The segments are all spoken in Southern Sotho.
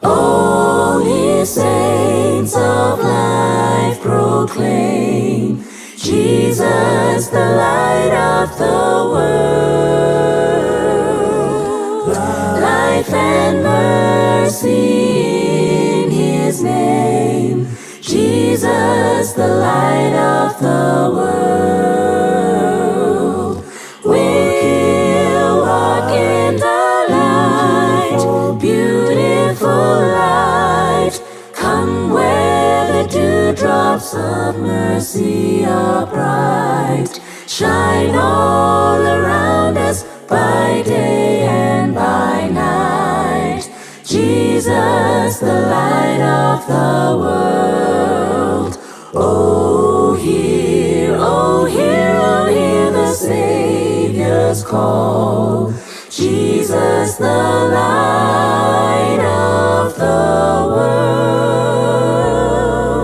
All ye saints of life proclaim Jesus, the light of the world. Life and mercy in his name. Jesus, the light of the world. We'll walk in the light, beautiful light. Come where the dewdrops of mercy are bright. Shine all around us by day and by night. Jesus, the light of the world. Oh, hear, oh, hear, oh, hear the Savior's call. Jesus, the light of the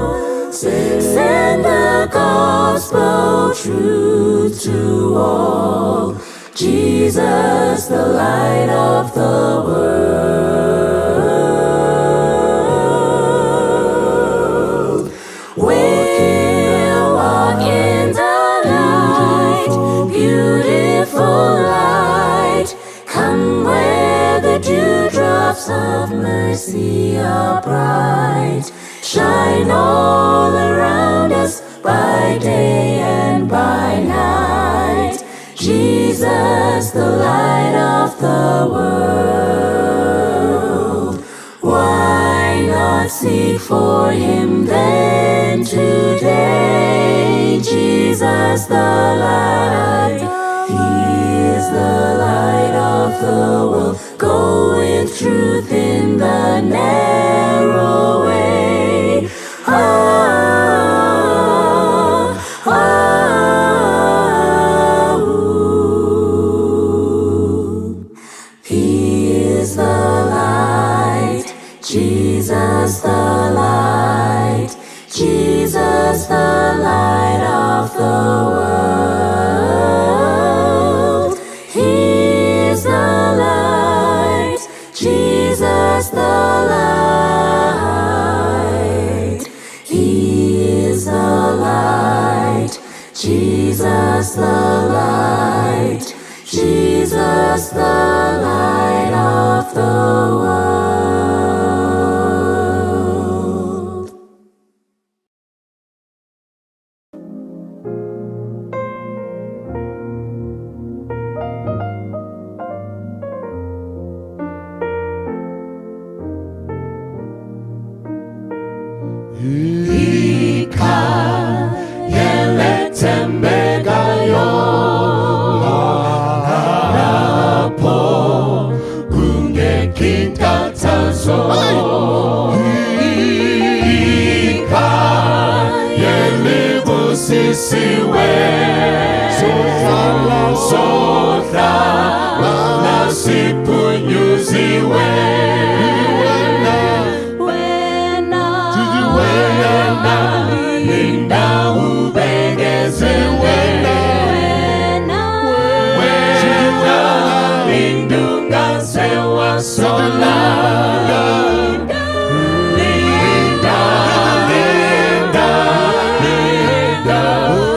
world. Send the gospel truth to all. Jesus, the light of the world. We'll walk in the light, beautiful light. Come where the dewdrops of mercy are bright. Shine all around us by day and by night. Jesus, the light of the world. Why not seek for him then today? Jesus, the light. He is the light of the world. Go with truth in the narrow way. Ah, ah, ooh. He is the light, Jesus the light, Jesus the light of the world. He is the light, Jesus the light. He is the light, Jesus the light, Jesus the light of the world. Ikhaya elethembekayo lapho kungekho inkathazo, ikhaya elibusisiwe, sohlala siphunyuziwe. Wena, Wena linda ubekezele, wena, wena linda ungaze wasola, linda, linda, linda,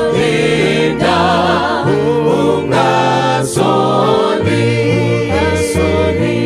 linda, ungasoli, ungasoli.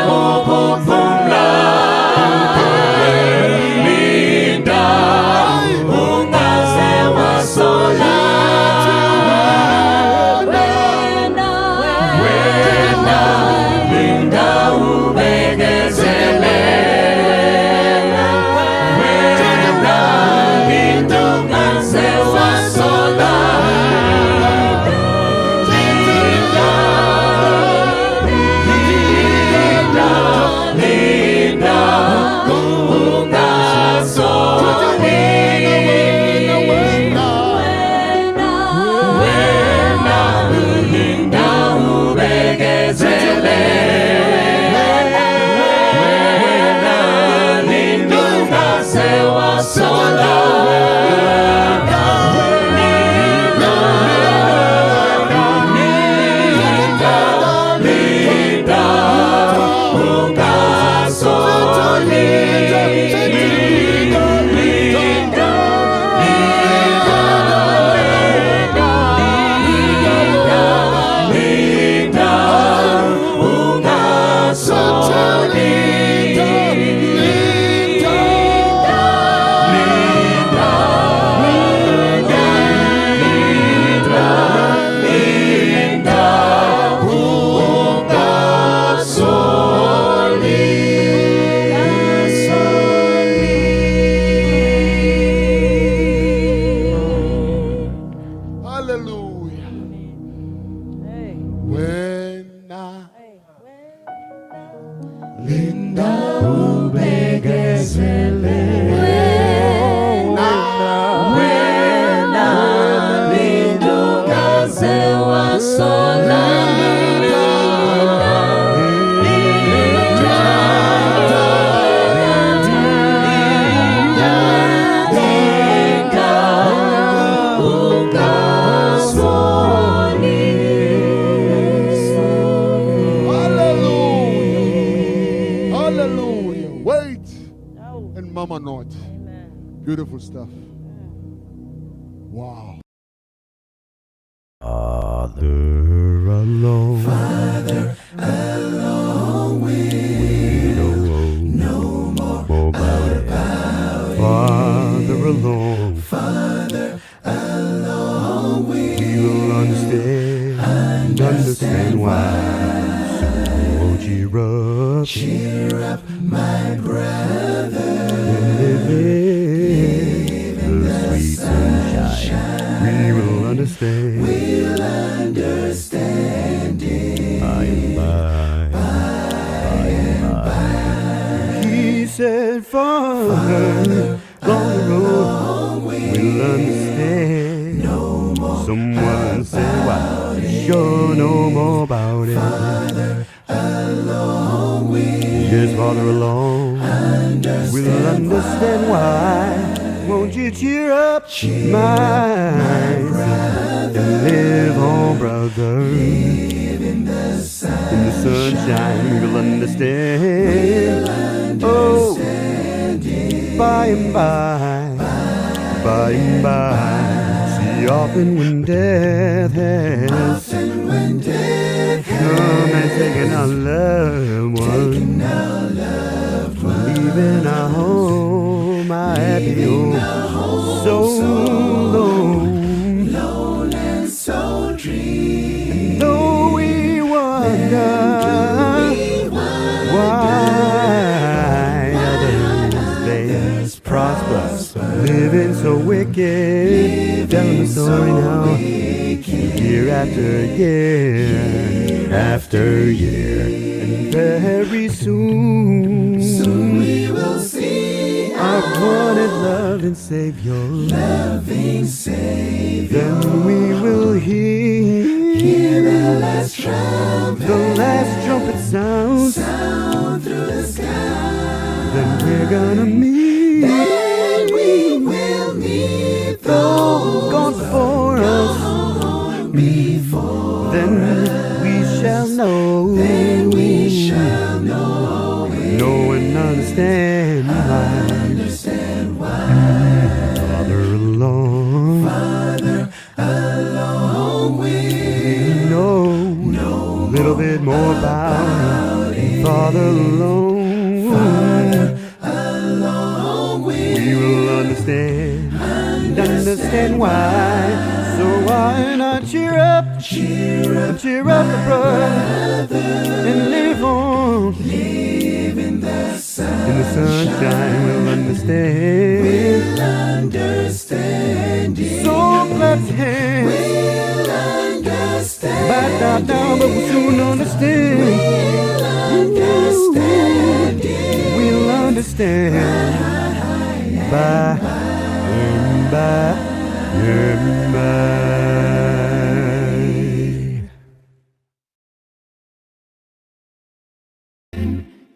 Ukuphumla. Linda, ungaze wasola. Wena, Wena linda ubekezele. Wena linda ungaze wasola. Linda, linda, linda, ungasoli. Wena linda ubekezele. Wena linda ungaze wasola. Linda, linda, linda, ungasoli. Linda, linda, linda, linda, ungasoli. Linda, linda, linda, ungasoli. Hallelujah. Wena Linda ubekezele. Wena linda ungaze wasola. Linda, linda, linda, ungasoli. Hallelujah. Hallelujah. Wait and mama not. Beautiful stuff. Wow. Father alone. Father alone. We know no more about it. Father alone. Father alone. We will understand. Understand why. So cheer up. Cheer up, my brother. And live in the sweet sunshine. We will understand. We'll understand it. By and by. By and by. He said, Father, long the road, we'll understand. No more. Someone said, why? Sure, no more about it. Father alone. Yes, Father alone. We'll understand why. Won't you cheer up, my brother, and live on, brother? Live in the sunshine, we will understand. Oh, by and by, by and by. See, often when death has come and taken our loved ones, leaving our home, our happy home, so lone, and so dreary. Though we wonder why others they prosper, living so wicked. Tell them the story now, year after year, after year, and very soon, soon we will see our wanted loving Savior, loving Savior. Then we will hear the last trumpet, the last trumpet sound, sound through the sky. Then we're gonna meet, then we will meet those gone before us, before then we shall know, then we shall know, know and understand why, understand why. Father alone, Father alone, we know, know a little bit more about it. Father along, Father, along with we will understand, understand why. So why not cheer up, Cheer up, cheer up, brother, and live on. Live in the sun. In the sunshine, we'll understand. We'll understand it. So clap hands. We'll understand. But not now, but we'll soon understand. We'll understand it. We'll understand. By and by and by.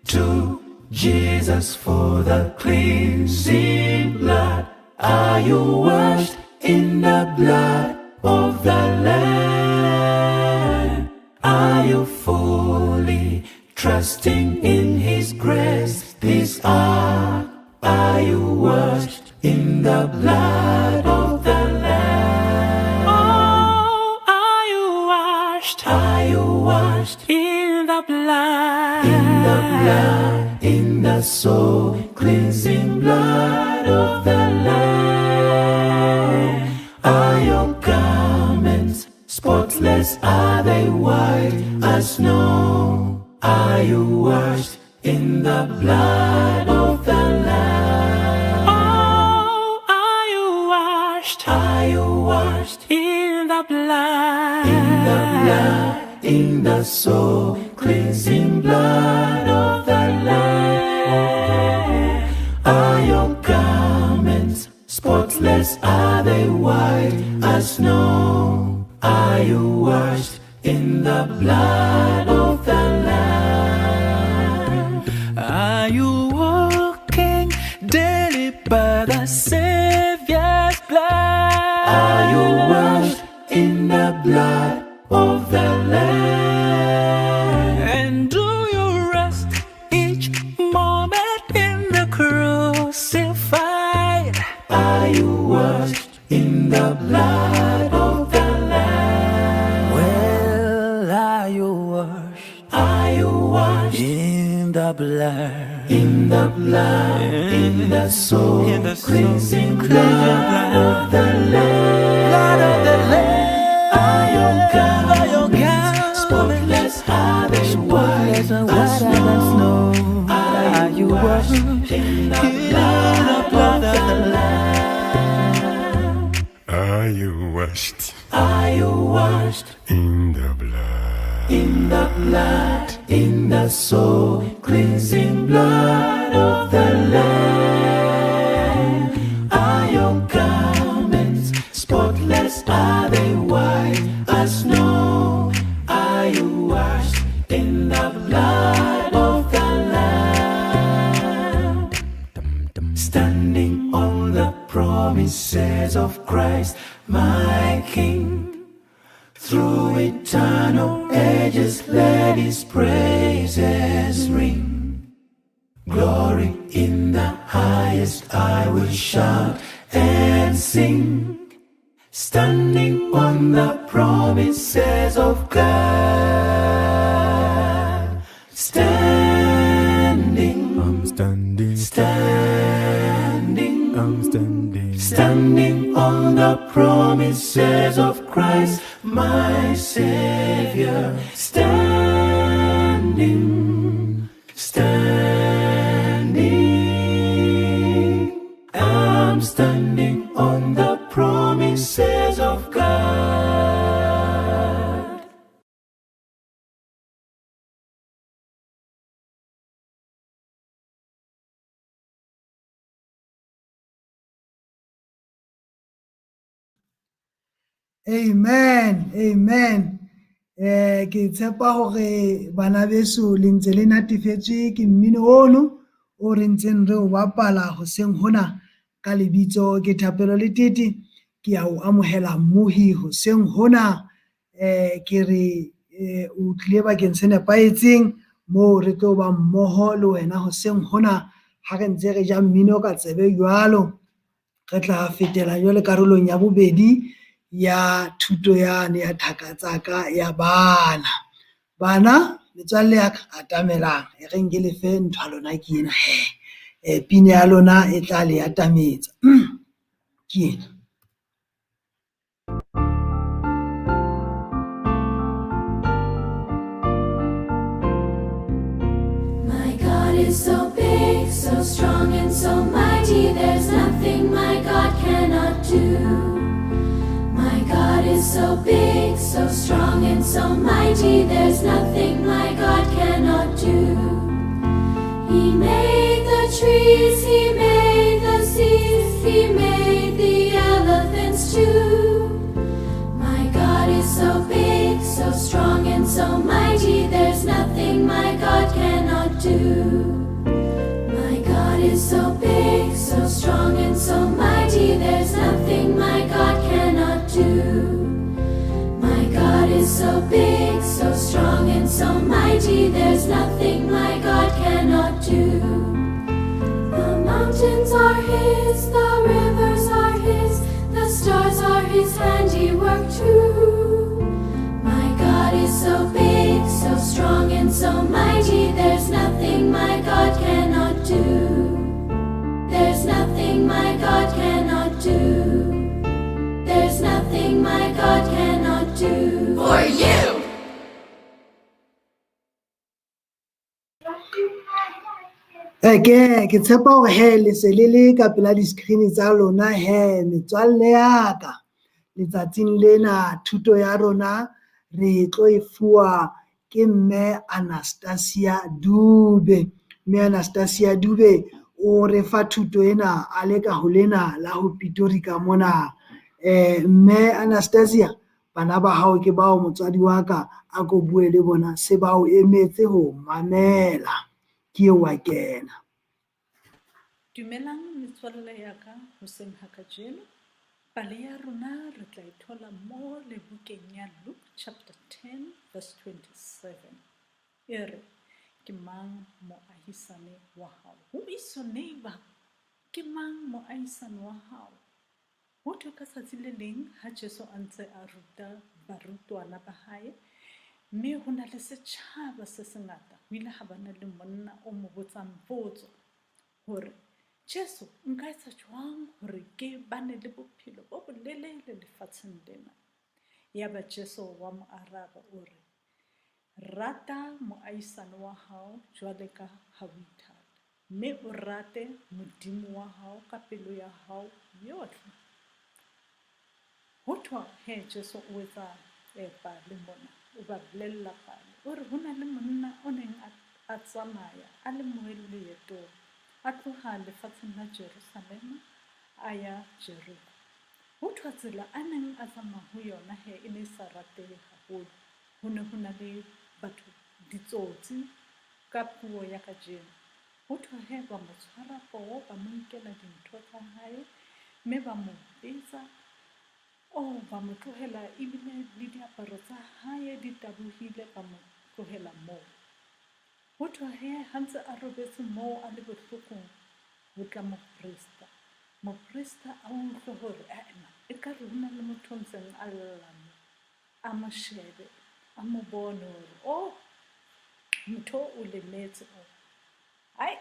To Jesus for the cleansing blood. Are you washed in the blood of the Lamb? Are you fully trusting in His grace this hour? Are you washed in the blood of the Lamb? Oh, are you washed? Are you washed in the blood? In the blood, in the soul, cleansing blood of the Lamb. Are your garments spotless? Are they white as snow? Are you washed in the blood of the Lamb? Oh, are you washed? Are you washed in the blood? In the blood, in the soul, cleansing blood of the Lamb. Are your garments spotless? Are they white as snow? Are you washed in the blood of the Lamb? Are you walking daily by the Savior's blood? Are you washed in the blood of the Lamb? And do you rest each moment in the crucified? Are you washed in the blood of the Lamb? Well, are you washed? Are you washed in the blood? In the blood, in the soul, In the soul, cleansing cleansing blood of the Lamb. Blood of the Lamb. Are your Are your garments spotless? Are they white Spotless and as white as snow? snow? Are you washed in the blood of the Lamb? Are you washed Are you washed in the blood? in the blood, in the soul, cleansing blood of the Lamb? Are your garments spotless? Are they white as snow? Are you washed in the blood of the Lamb? Standing on the promises of Christ, my King. Through eternal ages, let His praises ring. Glory in the highest, I will shout and sing. Standing on the promises of God. Standing, I'm standing, standing, I'm standing, standing on the promises of Christ, my Savior. Standing, standing, I'm standing on the promises of God. Amen. Amen. Ke tshepa hore bana beso le ntse le natefetswe ke mmino ono o re ntseng re o bapala hoseng hona ka lebitso ke Thapelo Letete. Ke a o amohela mmohi hoseng hona. Ke re o tlile bakeng se nepahetseng moo re tlo ba mmoho le wena hoseng hona ha re ntse re ja mmino ka tsebe jwalo. Re tla fetela jwale karolong ya bobedi ya thuto yane ya thaka tsaka ya bana. Bana Metswalle ya ka atamelang e reng ke le fe ntho ya lona ke ena hee. Pina ya lona e tla le atametsa. Ke ena. My God is so big, so strong, and so mighty. There's nothing my God cannot do. My God is so big, so strong, and so mighty. There's nothing my God cannot do. He made the trees, He made the seas, He made the elephants too. My God is so big, so strong, and so mighty. There's nothing my God cannot do. My God is so big, so strong, and so mighty. There's nothing my God cannot do. My God is so big, so strong, and so mighty. There's nothing my God cannot do. The mountains are His, the rivers are His, the stars are His handiwork too. My God is so big, so strong, and so mighty. There's nothing my God cannot do. There's nothing my God cannot do. There's nothing my God cannot do. For you! Ke tshepa hore he le se le le ka pela di-screen tsa lona he metswalle ya ka. Letsatsing lena thuto ya rona re tlo e fuwa ke mme Anastasia Dube. Mme Anastasia Dube o re fa thuto ena a le ka ho lena la ho Pitori ka mona. Mme Anastasia, bana ba hao ke bao motswadi wa ka a ko bue le bona se ba o emetse ho mamela. Ke eo wa kena. Dumelang metswalle ya ka hoseng ha kajeno. Pale ya rona re tla e thola mo le bukeng ya Luke chapter 10 verse 27. E re, ke mang moahisane wa hao? Who is your neighbor? Ke mang moahisane wa hao? Ho thwe ka tsatsi le leng ha Jesu a ntse a ruta barutwana ba hae, mme ho na le setjhaba se sengata. Ho ile ha bana le monna o mo botsang potso hore, Jesu, nka etsa jwang hore ke bane le bophelo bo bolelele lefatsheng lena? Yaba Jesu wa mo araba o re, rata moahisane wa hao jwale ka ha o ithata, mme o rate Modimo wa hao ka pelo ya hao yohle. Ho thwa he Jesu o etsa pale mona, o ba bolella pale. O re ho na le monna o neng a tsamaya a le mo leetong, a tloha lefatsheng la Jerusalema a ya Jeriko. Ho thwa tsela a neng a tsamaya ho yona he e ne e sa ratehe haholo. Ho ne ho na le batho ditsotsi ka puo ya kajeno. Ho thwa he ba mo tshwara poho, ba mo nkela dintho tsa hae, mme ba mo betsa. Oh, ba mo tlohela ebile le diaparo tsa hae di tabohile, ba mo tlohela moo. Ho thwa he ha ntse a robetse moo a le bohlokong, ho tla moprista. Moprista a utlwe hore ae man, ekare ho na le motho o ntseng a lla mo. A mo shebe, a mo bone hore oh, motho o lemetse o. Ai,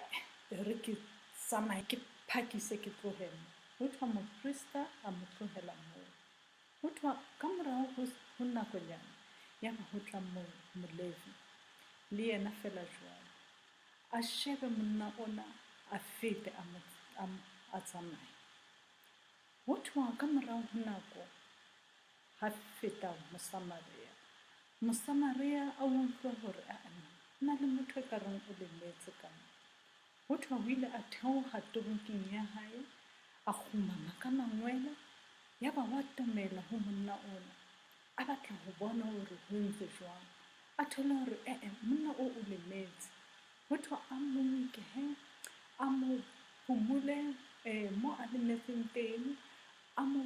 e re ke tsamaye ke phakise ke tlohe mo. Ho thwa moprista a mo tlohela moo. Ho thwa ka morao ho nakonyana, yaba ho tla Molevi, le yena feela jwalo. A shebe monna ona, a fete a tsamaye. Ho thwa ka morao ho nako, ha feta Mosamaria. Mosamaria a utlwa hore a na le motho e ka reng o lemetse ka mo. Ho thwa o ile a theoha tonking ya hae, a kgumama ka mangwele, yaba wa atamela ho monna ona. A batla ho bona hore ho entse jwang. A thola hore monna o o lemetse. Ho thwa a mo nke he, a mo phumule mo a lemetseng teng, a mo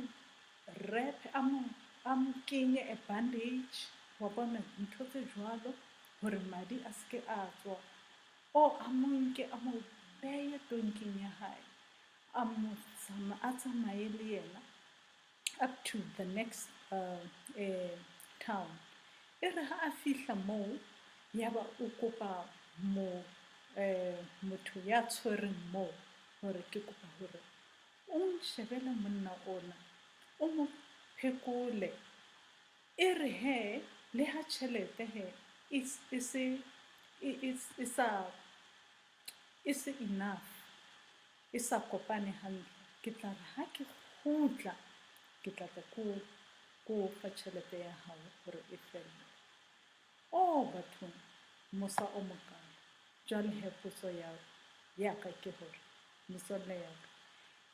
wrap, a mo kenye a bandage, wa bona ntho tse jwalo hore madi a seke a tswa. O a mo nke a mo beye tonking ya hae, a mo a tsamaye le yena up to the next town. E re ha a fihla moo, Yaba o kopa mo motho ya tshwereng moo hore ke kopa hore o nshebele monna ona, o mo phekole. E re hee le ha tjhelete hee e se e sa e se enough, e sa kopane hantle, ke tla re ha ke kgutla ke tla tla ko o fa tjhelete ya hao hore e felle. Oh bathong, mosa o mokalo. Jwale hee potso ya ka ke hore metswalle ya ka,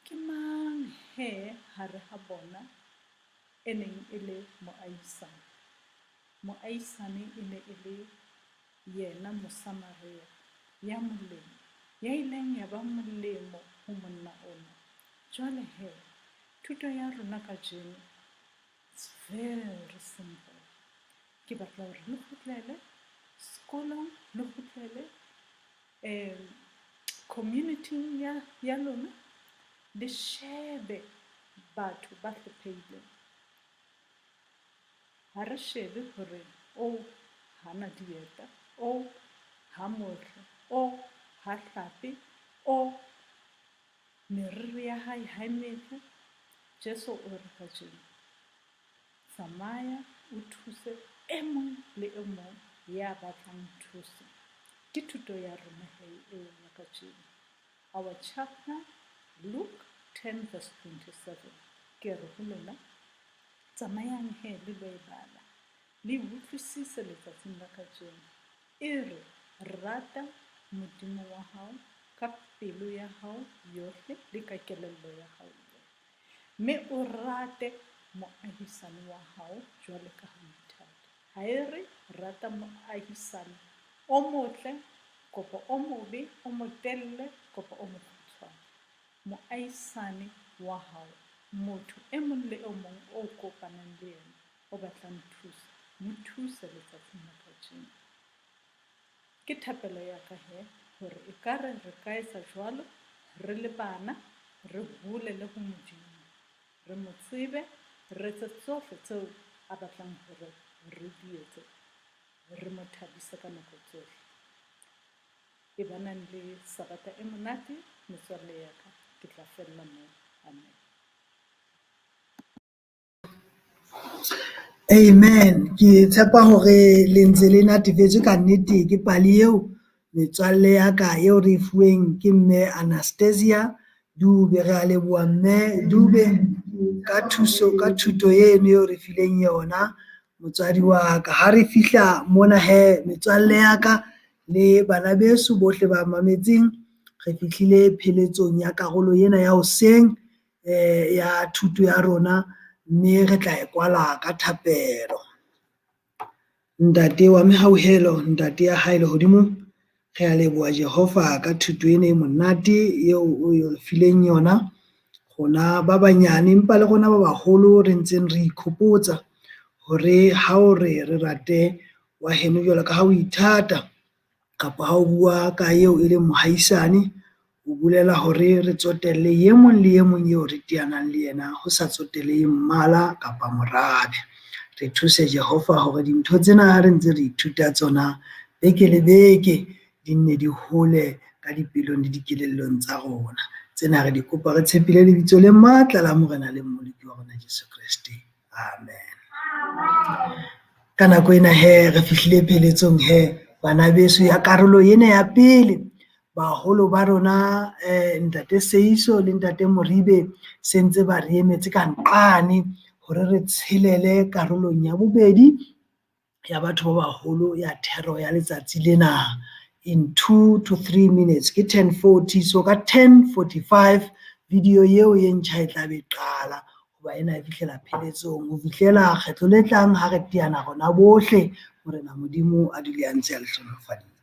ke mang hee hare ha bona e neng e le moahisani? Moahisani e ne e le yena Mosamaria ya molemo, ya ileng ya ba molemo ho monna ona. Jwale hee thuto ya rona kajeno it's very simple. Ke batla hore le kgutlele sekolong, le kgutlele community-ing ya lona, le shebe batho ba hlophehileng. Ha re shebe hore o hana dieta, o ha motle, o ha hlape, o meriri ya hae ha e metle. Jesu o re kajeno, tsamaya o thuse e mong le e mong ya batlang thuso. Ke thuto ya rona hee eo ya kajeno. Our chapter, Luke 10 verse 27. Ke re ho lona, tsamayang hee le lo e bala, le e utlwisise letsatsing la kajeno. E re rata Modimo wa hao ka pelo ya hao yohle le ka kelello ya hao yohle, mme o rate moahisani wa hao jwalo ka ha o ithata. Ha e re rata moahisani o motle kapa o mobe, o motelle kapa o mokgutshwane. Moahisani wa hao, motho e mong le e mong o kopanang le yena o batlang thuso, mo thuse letsatsing la kajeno. Ke thapelo ya ka hee hore ekare re ka etsa jwalo re le bana, re hole le ho Modimo, re mo tsebe, re etse tsohle tseo a batlang hore re di etse, re mo thabise ka nako tsohle. E ba nang le sabata e monate metswalle ya ka, ke tla fella moo. Amen. Amen. Ke tshepa hore le ntse le natefetswe ka nnete ke pale eo metswalle ya ka eo re e fuweng ke mme Anastasia Dube. Re a leboha mme Dube ka thuso ka thuto eno eo re fileng yona motswadi wa ka. Ha re fihla mona hee metswalle ya ka le bana beso bohle ba mametseng, re fihlile pheletsong ya karolo ena ya hoseng ya thuto ya rona, mme re tla e kwala ka thapelo. Ntate wa mehauhelo, ntate ya hae lehodimong, re a leboha Jehova ka thuto ena e monate eo o e fileng yona rona ba banyane, empa le rona ba baholo re ntseng re ikhopotsa hore ha o re re rate wa heno jwalo ka ha o ithata, kapa ha o bua ka eo e leng mohaisane, o bolela hore re tsotelle e mong le e mong eo re teanang le yena ho sa tsotelehe mmala kapa morabe. Re thuse Jehova hore dintho tsena ha re ntse re ithuta tsona beke le beke di nne di hole ka dipelong le dikelellong tsa rona. Tsena re di kopa re tshepile lebitso le matla la Morena le Mmoloki wa rona Jesu Kreste. Amen. Ka nako ena he re fihlile pheletsong he bana beso ya karolo ena ya pele. Baholo ba rona ntate Seiso le ntate Moribe se ntse ba re emetse ka nqane hore re tshelele karolong ya bobedi ya batho ba baholo ya thero ya letsatsi lena in 2 to 3 minutes. Ke 10:40, so ka 10:45 video eo e ntjha e tla be qala hoba ena e fihlela pheletsong. Ho fihlela kgetlo le tlang ha re teana rona bohle, Morena Modimo a dule a ntse a le hlohonolofaditse.